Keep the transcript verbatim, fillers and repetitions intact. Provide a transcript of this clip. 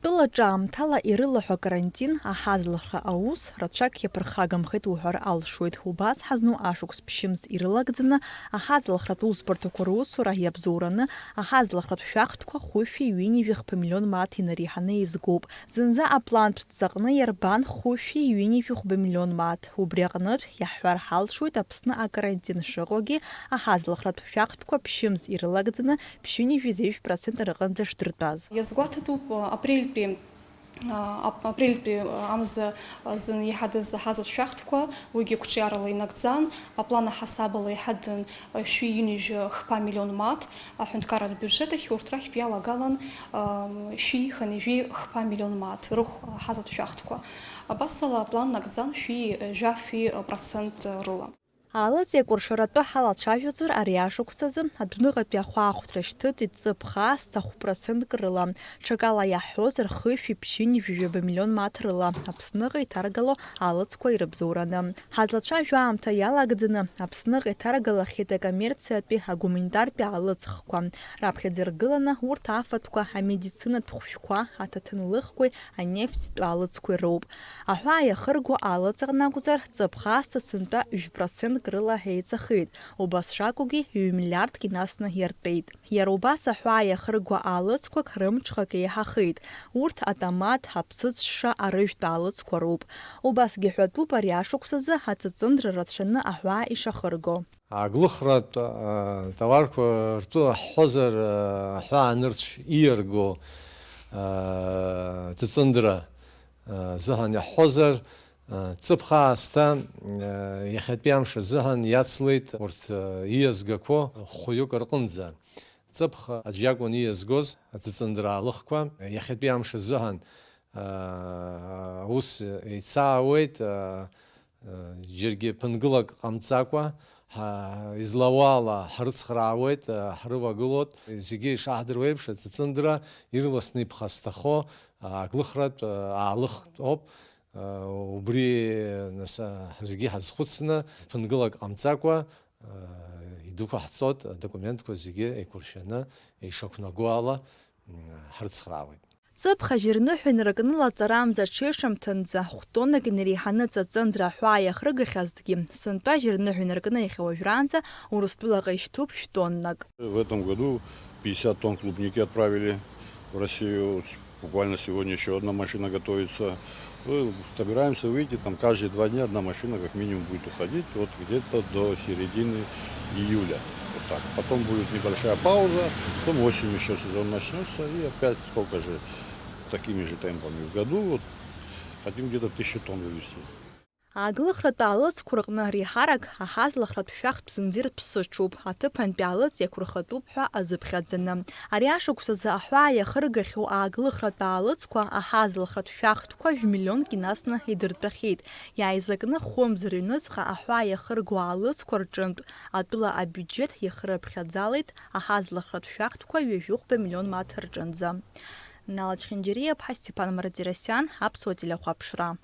Тәылаҿы аамҭала ирылаҳәа карантин аҳазлахра аус рацәак иаԥырхагамхеит уҳәар алшоит. Убас ҳазну ашықәс ԥшьымз ирылагӡаны аҳазлахратә усбарҭақәа русура иабзоураны аҳазлахратә шәахтәқәа хәышәи ҩынҩажәи хԥа миллион мааҭ инареиҳаны еизгоуп. Зынӡа аплантә ҵаҟны иарбан хәышәи ҩынҩажәи хәба миллион мааҭ. Убри аҟнытә, иаҳҳәар ҳалшоит Аԥсны акарантин шыҟоугьы, аҳазлахратә шәахтәқәа ԥшьымз ирылагӡаны ԥшьынҩажәи зеижә процент рҟынӡа шдыртәаз. Иазгәаҭатәуп, апрельтәи, а, ап-, апрельтәи амза азын иҳадыз аҳазатә шәахтәқәа, уигьы қәҿиарала инагӡан, аплан аҳасабала иҳадын, а, шәи ҩынҩажәи хԥа миллион мааҭ, аҳәынҭқарратә биуџьет ахь урҭ рахьтә иалагалан, а, шәи хынҩажәи хԥа миллион мааҭ рыхә аҳазатә шәахтәқәа. Абасала аплан нагӡан шәи жәафи процент рыла. Алыҵ еикәыршаратәы ҳалацәажәозар, ари ашықәсазы адәныҟатәи ахәаахәҭра шьҭыҵит ҵыԥх аасҭа хә процентк рыла. Ҽакала иаҳҳәозар, хышәи ԥшьынҩажәи жәаба миллион мааҭ рыла Аԥсныҟа иҭаргало алыҵқәа ирыбзоураны. Ҳазлацәажәо аамҭа иалагӡаны, Аԥсныҟа иҭаргалахьеит акоммерциатәи, агуманитартәи алыҵхқәа. Раԥхьаӡа иргыланы урҭ афатәқәа, амедицинатә хәшәқәа, аҭаҭын лыхқәеи анефтьтә алыҵқәеи роуп. Аҳәаа иахырго алыҵ аҟны акәзар, ҵыԥх аасҭа сынтәа жәпроцентк рыла еиҵахеит, убас шакәугьы ҩ-миллиардк инасны иартәеит. Иара убас аҳәаа иахырго алыҵқәак рымҽхак еиҳахеит, урҭ атомат, аԥсыӡ шша, арыжәтә алыҵқәа роуп. Убасгьы ҳәатәуп ари ашықәсазы аҵыҵындра рацәаны аҳәаа ишахырго. Аглыхратә, а, товарқәа ртәы аҳҳәозар, а, аҳәаа анырцә ииарго, а, ҵыҵындра, а, зыҳәан иаҳҳәозар, а, ҵыԥх аасҭа, а, иахьатәи амш азыҳәан иацлеит урҭ, а, ииазгақәо хәҩык рҟынӡа. Ҵыԥх аӡә иакәын ииазгоз аҵыҵындра аалыхқәа. Иахьатәи амш азыҳәан, а, аус еицаауеит, а, Џьаргьы ԥынгылак ҟамҵакәа, ҳа-, излауала ҳрыцхраауеит, ҳрывагылоит. Зегьы ишаҳдыруа еиԥш, аҵыҵындра ирласны иԥхасҭахо, аглыхратә, аалыхтә ауп. Убри, нас, зегьы ҳазхәыцны, ԥынгылак ҟамҵакәа, идәықәаҳҵоит, адокументқәа зегьы еиқәыршәаны, ишақәнаго ала, ҳрыцхраауеит. Ҵыԥх ажьырныҳәа инаркны лаҵарамза аҽеишамҭанӡа хә-тоннак инареиҳаны ҵыҵындра аҳәаа иахрыгахьазҭгьы, сынтәа ажьырныҳәа инаркны иахьа уажәраанӡа Урыстәылаҟа ишьҭуп шә-тоннак. В этом году пятьдесят тонн клубники отправили в Россию. Буквально сегодня ещё одна машина готовится. Ну, собираемся выйти, там каждые два дня одна машина как минимум будет уходить, вот где-то до середины июля. Вот так. Потом будет небольшая пауза, потом осенью ещё сезон начнётся, и опять столько же, такими же темпами в году. Вот хотим где-то тысячу тонн вывезти. Аглыхратә аалыҵқәа рҟны реиҳарак аҳазлахратә шәахтә зынӡа ирԥсыҽуп, аҭыԥантәи аалыҵ иақәырхатәуп ҳәа азыԥхьаӡаны. Ари ашықәсазы аҳәаа иахыргахьоу аглыхратә аалыҵқәа аҳазлахратә шәахтәқәа жәмиллионк инасны идыртәахьеит. Иааизакны хәымз рыҩныҵҟа аҳәаа иахырго аалыҵқәа рҿынтә атәыла абиуџьеҭ иахырыԥхьаӡалеит аҳазлахратә шәахтәқәа ҩажәихәба миллион мааҭ рҿынӡа. Нала Чхинџьариа-иԥҳа, Степан Мартиросиан, Аԥсуа телехәаԥшра.